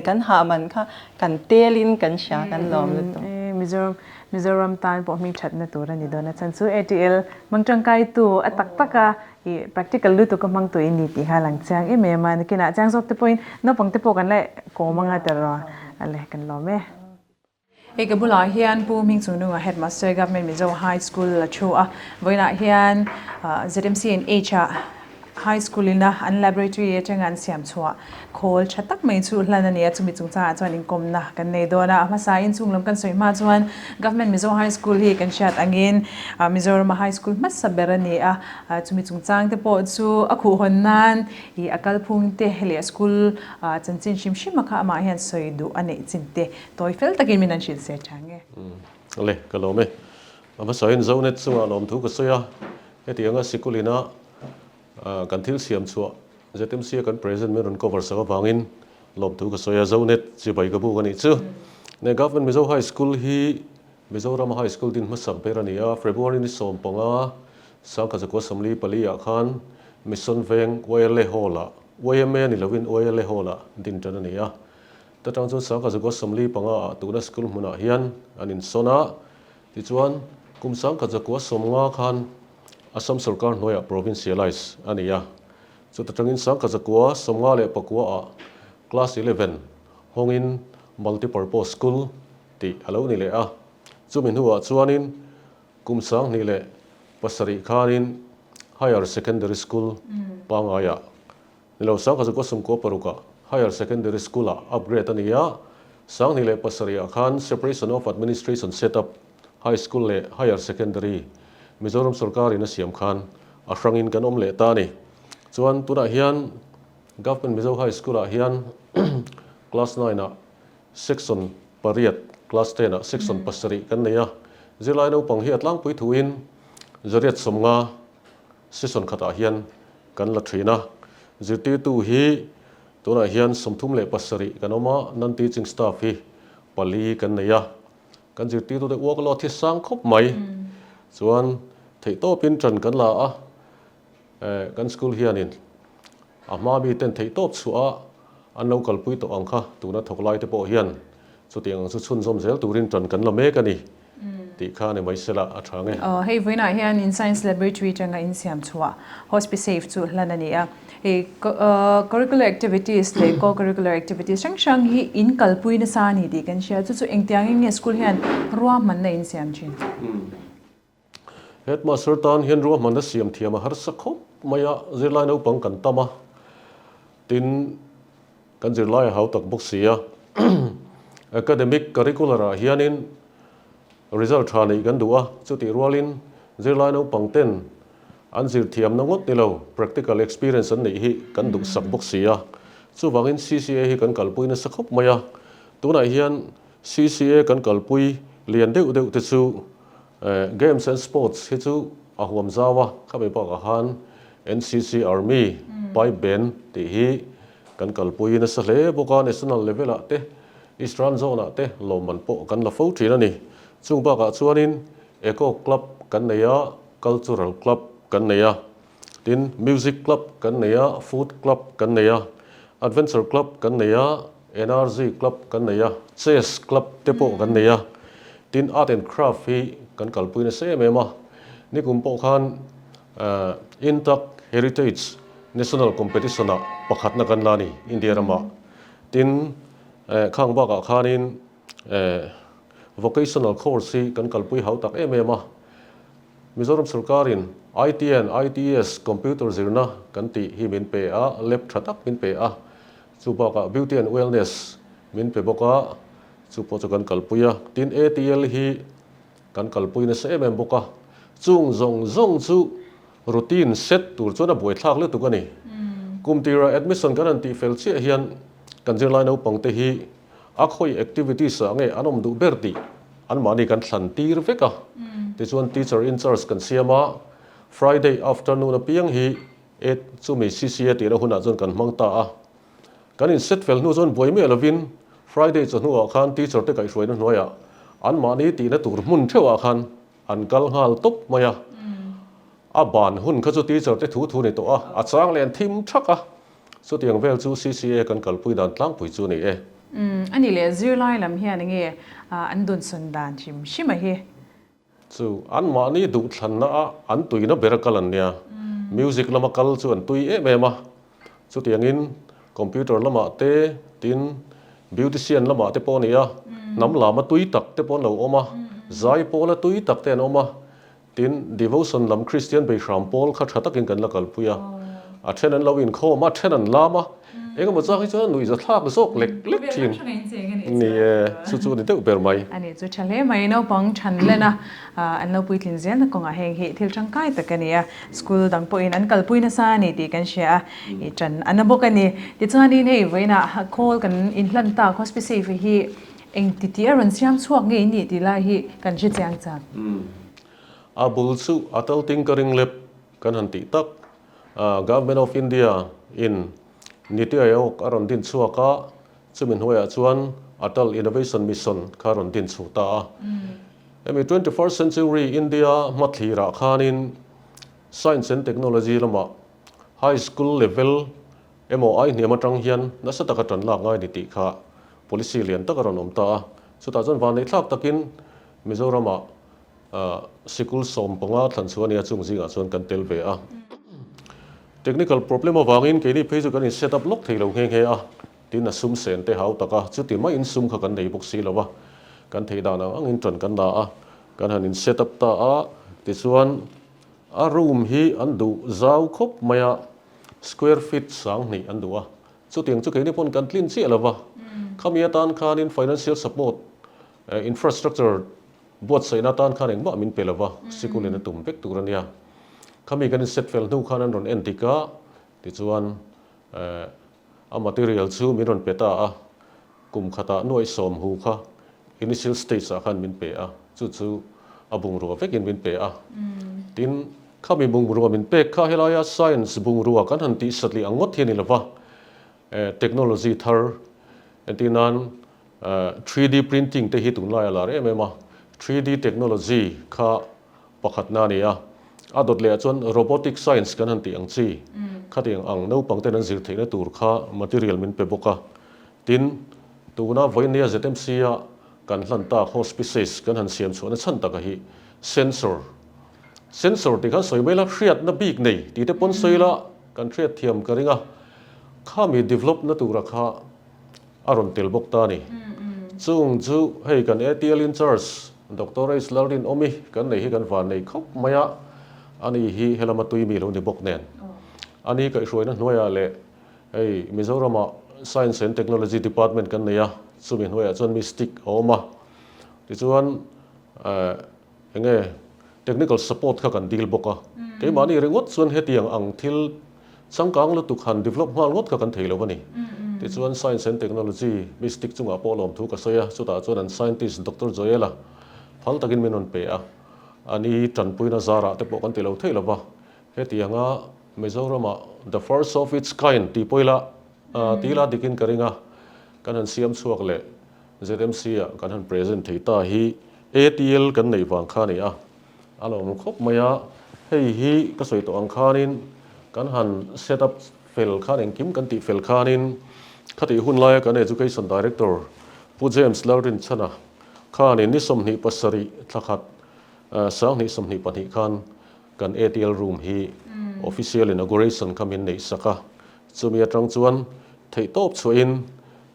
G: kan hah man kha kan telin kan hria kan lawm lutuk.
A: Mizoram Mizoram tan pawh hming thatna tur a ni dawn a chhan chu ATL hmang tangkaitu a tak tak a i practical lutuk a hmang tu i ni tih kha a lang chiang em em a nakinah chiang zawk te pawhin naupang te pawh kan la kawm anga tiraw a le kan lawm e. Hei ka bulah hian Pu Hmingchungnunga Headmaster Government Mizo High School a thu a, vawiinah hian ZMCNH ah High School ina an laboratory atanga an siam chhuah khawl tha tak mai chu hlan a ni a, chumi chungchangah chuan inkawmna kan nei dawn a, a hmasa in chung lam kan sawi hma chuan Government Mizo High School hi kan hriat angin Mizorama High School hmasa ber a ni a, chumi chungchang te pawh chu a khuhhawn nan ih a kalphung te leh school chanchin hrim hrim a kha amah hian sawi duh a neih chin te Tawi fel takin min an hrilh se tha nge?
E: Le, ka lawm e. A hmasain Zonet chungah lawmthu ka sawi a, hetianga sikul ina kan thil siam chhuah ZMC a kan present min rawn cover sak avangin lawmthu ka sawi a, Zonet chibai ka buk a nih chu. Ne Government Mizo High School hi Mizorama High School din hmasak ber a ni a, February ni 15, 1944 ah khan Mission Veng YLA Hall-ah, YMA ni lovin YLA Hall-ah din tan a ni a. Ta tang chuan Sangkhazago 45 ah tuna school hmunah hian an insawn a, tichuan kum Sangkhazakua 50 khan Assam sorkar hnuaiah provincialise a ni a. Chuta tangin Sangkhazakua 59 ah class 11 hawngin multipurpose school tih a lo ni leh a. Chumi hnuah chuanin kum 2007 khanin higher secondary school pangaiah Nilo 1996 ah Higher Secondary School ah upgrade a ni a, 2007 ah khan Separation of Administration Setup High School leh Higher Secondary Mizoram sorkar in a siam khan a hrangin kan awm leh ta a ni. Chuan tunah hian Government Mizo High School ah hian Class 9 ah Section pariat, Class 10 ah Section pasarih kan nei a, zirlai naupang hi a tlangpui thuin 150 session khatah hian kan la thin a, zirtirtu hi tunah hian 37 kan awm a, non teaching staff hi pali kan nei a, kan zirtirtute workload hi sang khawp mai, chuan theihtawpin ṭan kan la a, kan school hianin a hma mi ten theihtawp chhuah a an lo kalpui tawh ang kha tuna thawk lai te pawh hian chutiang ang chu chhunzawm zel turin ṭan kan la mek a ni. Tih kha ni mai sela a tha nge.
A: Aw, hei vawiinah hian in Science Laboratory atanga insiam chhuah Hospisafe chu hlan a ni a. Hei curricular activities leh co-curricular activities hrang hrang hi in kalpui nasa a ni tih kan hria. Chu chu engtiangin nge school hian ruahmanna insiam thin?
E: Headmaster tan hian ruahmanna siam thiam a harsa khawp mai a, zirlai naupang kan tam a, tin kan zirlai a hau tak bawk si a. Academic curricular ah hianin result tha neih kan duh a, chutih rualin zirlai naupang ten an zir thiamna ngawt ni lo, practical experience an neih hi kan duhsak bawk si a. Chuvangin CCA hi kan kalpui nasa khawp mai a, tunah hian CCA kan kalpui lian deuh deuh te chu Games and Sports hi chu a huam zau a, khami bakah khan NCC Army Pipe Band tih hi kan kalpui nasa hle bawk a, National level ah te, Eastern Zone ah te lawmman pawh kan la fo thin a ni. Chung bakah chuanin Eco Club kan nei a, Cultural Club kan nei a, tin Music Club kan nei a, Food Club kan nei a, Adventure Club kan nei a, Energy Club kan nei a, Chess Club te pawh kan nei a, tin Art and Craft hi kan kalpui nasa em em a. Nikum pawh khan Intact Heritage National Competition ah pakhatna kan la a ni India ramah. Tin khang bakah khanin Vocational Course hi kan kalpui hau tak em em a. Mizoram sorkarin IT and ITS Computer zirna kan tih hi min pe a, lab tha tak min pe a. Chu bakah Beauty and Wellness min pe bawk a, chu pawh chu kan kalpui a. Tin, ATL hi kan kalpui nasa em em bawk a. Chung zawng zawng chu routine set tur chuan a buaithlak lutuk a ni. Kum tira admission kan han tih fel chiah hian kan zirlai naupangte hi a khawi activities ah nge an awm duh ber tih. anmahni kan thlan tir vek a. Tichuan teacher in charge kan siam a, Friday afternoon apiang hi e chumi CCA tihna hunah chuan kan hmang ta a. Kan in set fel hnu chuan buai miah lovin Friday chawhnuah khan teacher te kaihhruaina hnuaiah anmahni tihna tur hmun theuhah khan an kal nghal tawp mai a. A ban hun kha chu teacher te thu thu ni tawh a, a chang leh an thim thak a. Chutiang vel chu CCA kan kalpui dan tlangpui chu a ni e.
A: Umm, a ni leh zirlai lam hian enge an dunsawn dan hrim hrim a hi?
E: Chu, anmahni duhthlanna a an tuina ber a kal an nia. Music lama kal chu an tui em em a. Chutiangin computer lamah te, tin beautician lamah te pawh a ni a, hnam lama tui tak te pawh an lo awm a, zai pawla tui tak te an awm a. Tin, devotion lam Kristian beihram pawl kha tha takin kan la kalpui a, a then an lo inkhawm a, then an lam a, engemaw chak hi chuan nuihza thlak zawk lek lek thin. Ni e, chu chu a ni deuh ber mai.
A: A nih chu tha hle mai, naupang than len a, an lo puitlin zelna kawngah heng hi thil tangkai tak a ni a, school dang pawhin an kalpui nasa a ni tih kan hria a, i tan a na bawk a ni. Tichuanin hei vawiinah khawl kan inhlan tak Hospisafe hi Eng ti tih a rawn siam chhuak ngei nih tih lai hi kan hre chiang chak.
E: A bul chu Atal Tinkering Lab kan han tih tak. Government of India in Niti Aayog a rawn din chhuak a, chumi hnuaiah chuan Atal Innovation Mission kha a rawn din chhuh ta a. Hemi 21st century India hmathlirah khanin Science and Technology lamah High School level Emaw ai hniam atang hian nasa taka tan lak ngai ni tih kha policy lian tak a rawn awm ta a. Chutah chuan vanneih thlak takin Mizoramah sikul 15 thlan chhuah a nia chung zingah chuan kan tel ve a. Technical problem avangin keini phei chu kan in set up lawk thei lo nghe nghe a, tin a sum sen te hau tak a, chuti maiin sum kha kan nei bawk si lo va, kan theih dan ang angin tan kan la a, kan han in set up ta a, tichuan a room hi an duh zau khawp mai a. Square feet 2000 an duh a, chutiang chu keini pawn kan tlin chiah lo va, khami atan khanin financial support, infrastructure buatsaihna atan khan engmah min pe lo va, sikulin a tum vek tur a nia. Khami kan inset fel hnu khan an rawn en dik a, tichuan a material chu min rawn pe ta a, Kum khatah nuaih 10 hu kha initial stage ah khan min pe a, chu chu a bungrua vekin min pe a. Tin, khami bungrua min pek kha helaia science bungrua kan han tih satli ang ngawt hi a ni lova, technology thar entir nan 3D printing te hi tunlai a lar em em a, 3D technology kha pakhatna a ni a. A dawt lehah chuan robotic science kan han tih ang chi, khatiang ang naupang ten an zir theihna tur kha material min pe bawk a. Tin, tuna vawinia ZMC-a kan hlan tak hospices kan han siam chhuahna chhan taka hi sensor, sensor tih khan sawi mai la, hriatna bik nei tih te pawn sawi la kan hriat thiam ka ring a, khami develop na tura kha a rawn tel bawk ta a ni. Chung chu hei kan ATL in charge Doctor H Lalrinawmi kan nei hi kan van nei khawp mai a, ani hi helama tui mi lo ni bawk nen. Ani kaihhruaina hnuaiah leh Hei Mizoramah Science and Technology Department kan nei a, chumi hnuaiah chuan Mystic a awm a. Tichuan eng nge technical support kha kan dil bawk a. Keimahni ringawt chuan hetiang ang thil changkang lutuk han develop nghal ngawt kha kan thei lo a ni. Tichuan Science and Technology Mystic chungah pawh lawmthu ka sawi a, chutah chuan an scientist Doctor Joela phal takin min rawn pe a. Ani tanpuina zarah te pawh kan ti lo thei lo va, hetianga Mizoramah the first of its kind tih pawh ila tih ila dikin ka ring a, kan han siam chhuak leh ZMC ah kan han present thei ta hi ATL kan neih vang kha a ni a, a lawm khawp mai a, hei hi ka sawi tawh ang khanin kan han set up fel khan engkim kan tih fel khanin khatih hun laia kan Education Director Pu James Lalrinchhana khanin ni 27 thla khat 2022 khan Kan ATL room hi official inauguration kha min neih sak a, chumi atang chuan theih tawp chhuahin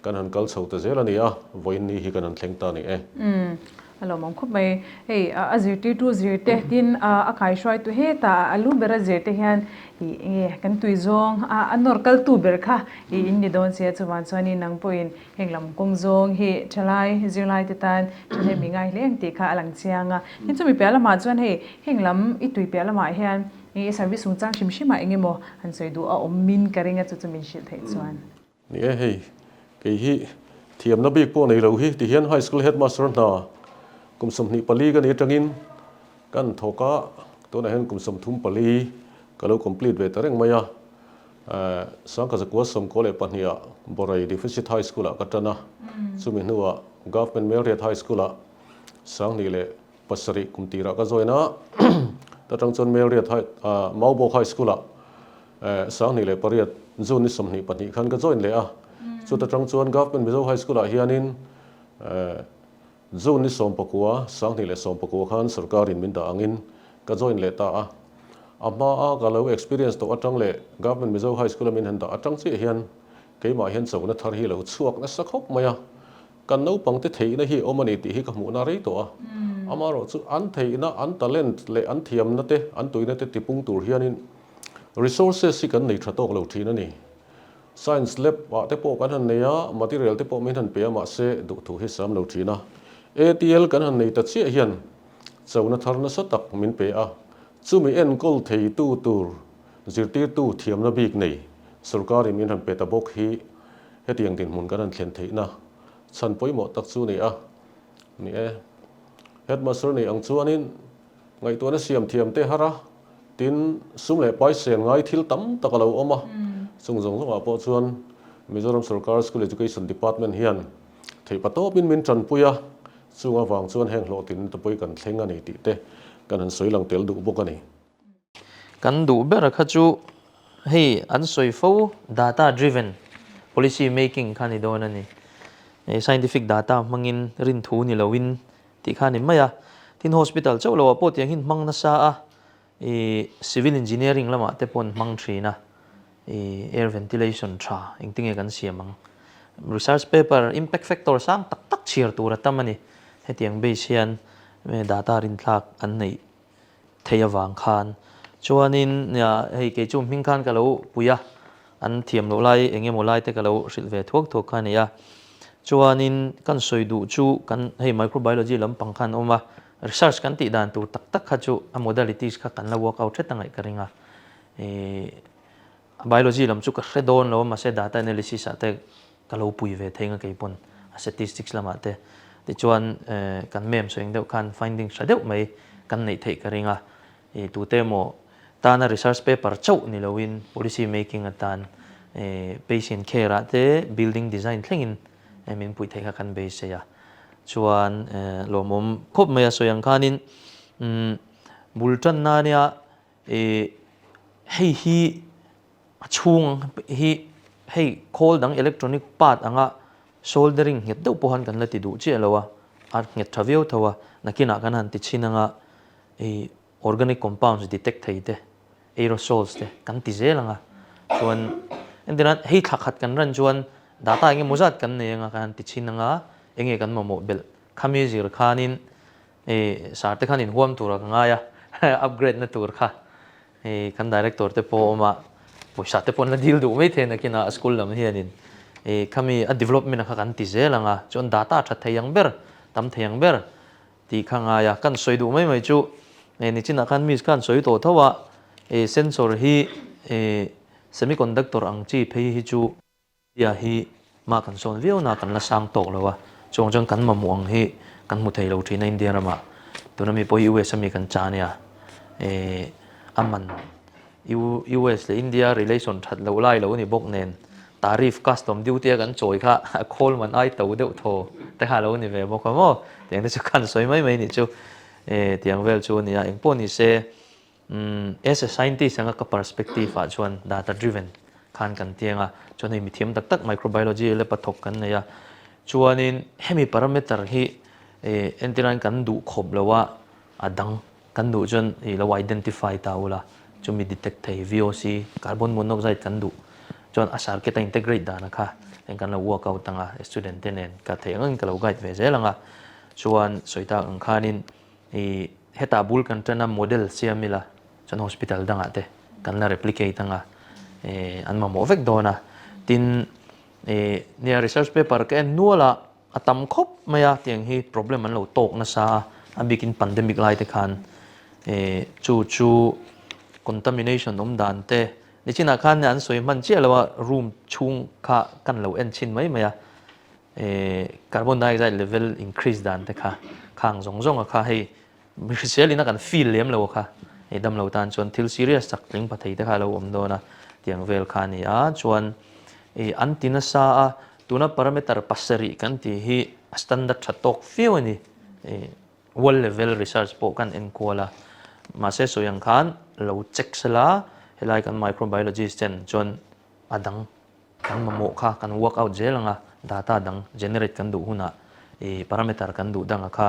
E: kan han kal chho ta zel a ni a, vawiin ni hi kan han thleng ta a ni e.
A: Umm, a lawmawm khawp mai. Hei, a zirtirtu zirte tin a kaihruaitu hetah a lu bera zirte hian ih enge kan tui zawng a nawr kaltu ber kha ih in ni dawn sia, chuvang chuanin nang pawhin heng lam kawng zawng hi thalai zirlai te tan thahnem i ngai hle ang tih kha a lang chiang a. Tin chumi piah lamah chuan hei heng lam i tui piah lamah hian i service chungchang hrim hrimah eng emaw han sawi duh a awm min ka ring a chu chu min hrilh theih chuan.
E: Ni e hei kei hi thiamna bik pawh nei lo hi ti hian high school headmaster hna. Kum 24 ka ni atangin kan thawk a, tunah hian kum 34 ka lo complete ve ta reng mai a. 1992 ah Borai Deficit High School ah ka tan a, chumi hnuah Government Melriat High School ah 2007 kum tirah ka join a, ta tang chuan Melriat High Maubawk High School ah 2008 June ni 22 khan ka join leh a, chuta tang chuan Government Mizo High School ah hianin June ni 19, 2019 khan sorkarin min dah angin ka join leh ta a. A hmaa ka lo experience tawh atang leh Government Mizo High School a min han dah atang chiah hian keimah hian chona thar hi lo chhuak nasa khawp mai a. Kan naupangte theihna hi awm a ni tih hi ka hmuhna rei tawh a. Amaherawhchu an theihna, an talent leh an thiamna te, an tuina te tipung tur hianin resources hi kan nei tha tawk lo thin a ni. Science lab ah te pawh kan han nei a, material te pawh min han pe a mahse duhthu hi sam lo thin a. ATL kan han nei ta chiah hian chona thar nasa tak min pe a, chumi enkawl theitu tur zirtirtu thiamna bik nei sorkarin min han pe ta bawk hi hetiang dinhmun kan han thlen theihna chhan pawimawh tak chu ni a ni e. Headmaster nei ang chuanin Ngaihtuahna siam thiam te har a, tin sum leh pai sen ngai thil tam tak a lo awm a, chung zawng zawngah pawh chuan Mizoram Sorkar School Education Department hian theihpa tawpin min tanpui a, chung avang chuan heng hlawhtlinna te pawh hi kan thleng a ni tih te kan han sawi lang tel duh bawk a ni.
J: Kan duh ber kha chu hei an sawi fo data driven policy making kha ni dawn a ni. Scientific data hmangin rinthu ni loin Tih kha a ni mai a. Tin hospital chauh loah pawh tiang hian hmang nasa a, ih civil engineering lamah te pawh an hmang thin a, ih air ventilation tha engtinge kan siam ang. Research paper impact factor sang tak tak chhiar tur a tam a ni. Hetiang base hian data rinthlak an neih thei avang khan chuanin hei kei chu hming khan ka lo pui a, an thiam loh lai eng emaw lai te ka lo hrilh ve thuak thuak kha a ni a. Chuanin kan sawi duh chu kan hei microbiology lampang khan a awm a, research kan tih dan tur tak tak kha chu a modalities kha kan la work out hret a ngaih ka ring a. Ih biology lam chu ka hre dawn lo a mahse data analysis ah te ka lo pui ve thei nga kei pawn a statistics lamah te tichuan kan mem sawi ang deuh khan findings tha deuh mai kan neih theih ka ring a, ih tute emaw tana research paper chauh ni loin policy making atan ih patient care ah te building design thlengin min puih theih kha kan beisei a, chuan lawmawm khawp mai a sawi ang khanin umm bul tanna ania ih hei hi A chhung hi hei khawl dang electronic part anga soldering nghet deuh pawh han kan la ti duh chiah lo a, a nghet tha viau tho a, nakinah kan han ti chhin anga ih organic compounds detect thei te, aerosols te kan ti zel anga chuan entirnan hei thla khat kan ran chuan data eng emaw zat kan nei anga kan han ti chhin anga enge kan mamawh belh khami zir khanin ih sar te khan inhuam tur a ka ngai a upgrade na tur kha. Hei kan director te pawh a awm a, pawisa te pawh an la deal duh mai thei nakinah a school lam hianin ih khami a development a kha kan ti zel ang a, chuan data tha thei ang ber, tam thei ang ber tih kha ngai a. Kan sawi duh mai mai chu ih nichinah khan miss khan sawi tawh tho a, ih sensor hi ih semiconductor ang chi phei hi chu, India hi mah kan sawn viau na kan la sang tawk lo a, chuang chuan kan mamawh ang hi kan hmu thei lo thin a India ramah. Tuna mi pawh hi US ami kan cha ania, eh a man US leh India relation that loh lai lo a ni bawk nen tariff custom duty a kan chawi kha a khawl man ai to deuh thaw te kha lo ni ve bawk a maw tiang te chu kan sawi mai mai nih chu eh tiang vel chu a nia engpawh ni se. As a scientist anga ka perspective ah chuan data driven khan kan tiang a, chuan hei mithiam tak tak microbiology leh pathawk kan nei a, chuanin hemi parameter hi entirnain kan duh khawp lo a, a dang kan duh chuan i lo identify ta ula, chumi detect thei VOC, carbon monoxide kan duh chuan a circuit a integrate dan a kha eng kan lo work out anga student te nen ka theih angin ka lo guide ve zel anga, chuan sawi tak ang khanin I hetah bul kan ṭan a model siam ila chuan hospital dangah te kan la replicate anga i an mamawh vek dawn a. Tin i nia research paper ka en nual a, a tam khawp mai a tiang hi problem an lo tawk nasa a, a bikin pandemic lai te khan i chu chu contamination awm dan te nichinah khan an sawi hman chiah lo a room chhung kha kan lo en chhin mai mai a. Carbon dioxide level increase dan te kha Khang zawng zawng a kha hei hrisel in a kan feel lem lo a kha hei damlo tan chuan thil serious tak tling pha thei te kha a lo awm dawn a tiang vel kha a ni a. Chuan ih an ti nasa a, tuna parameter pasarih kan tih hi a standard tha tawk viau a ni. Ih world level research pawh kan enkual a, mahse sawi ang khan lo check sela helai kan microbiologist ten chuan a dang kan mamawh kha kan work out zel ang a, data dang generate kan duh hunah ih parameter kan duh danga kha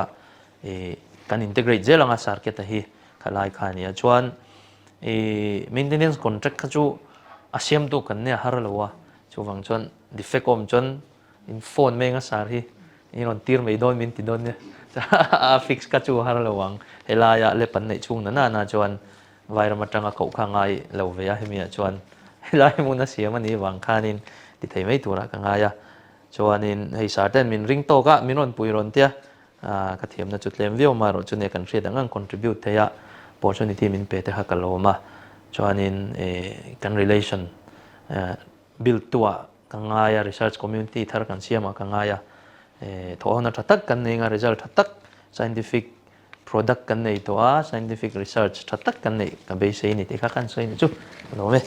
J: ih kan integrate zel ang a circuit a hi khalai kha a ni a. Chuan ih maintenance contract kha chu a siamtu kan nia har lo a, chuvang chuan defect awm chuan in phone meng a sar hi in rawn tir mai dawn min ti dawn nia a fix kha chu har lo ang helaia lep an neih chhung na na na chuan Vairam atanga koh kha ngai lo ve a, hemi ah chuan helai hmun a siam a nih vang khanin ti thei mai turah ka ngai a. Chuanin hei sar ten min ring tawk a, min rawn pui rawn tia, ka thiamna chu tlem viau mai erawh chu nia kan hriat ang ang contribute thei a, opportunity min pe te kha ka lawm a. Chuanin kan relation build tu ah ka ngai a, research community thar kan siam ah ka ngai a, thawhhona tha tak kan nei anga result tha tak scientific Product kan nei tawh a, scientific research tha tak kan neih ka beisei a ni tih kha kan sawi ni chu ka lawm e.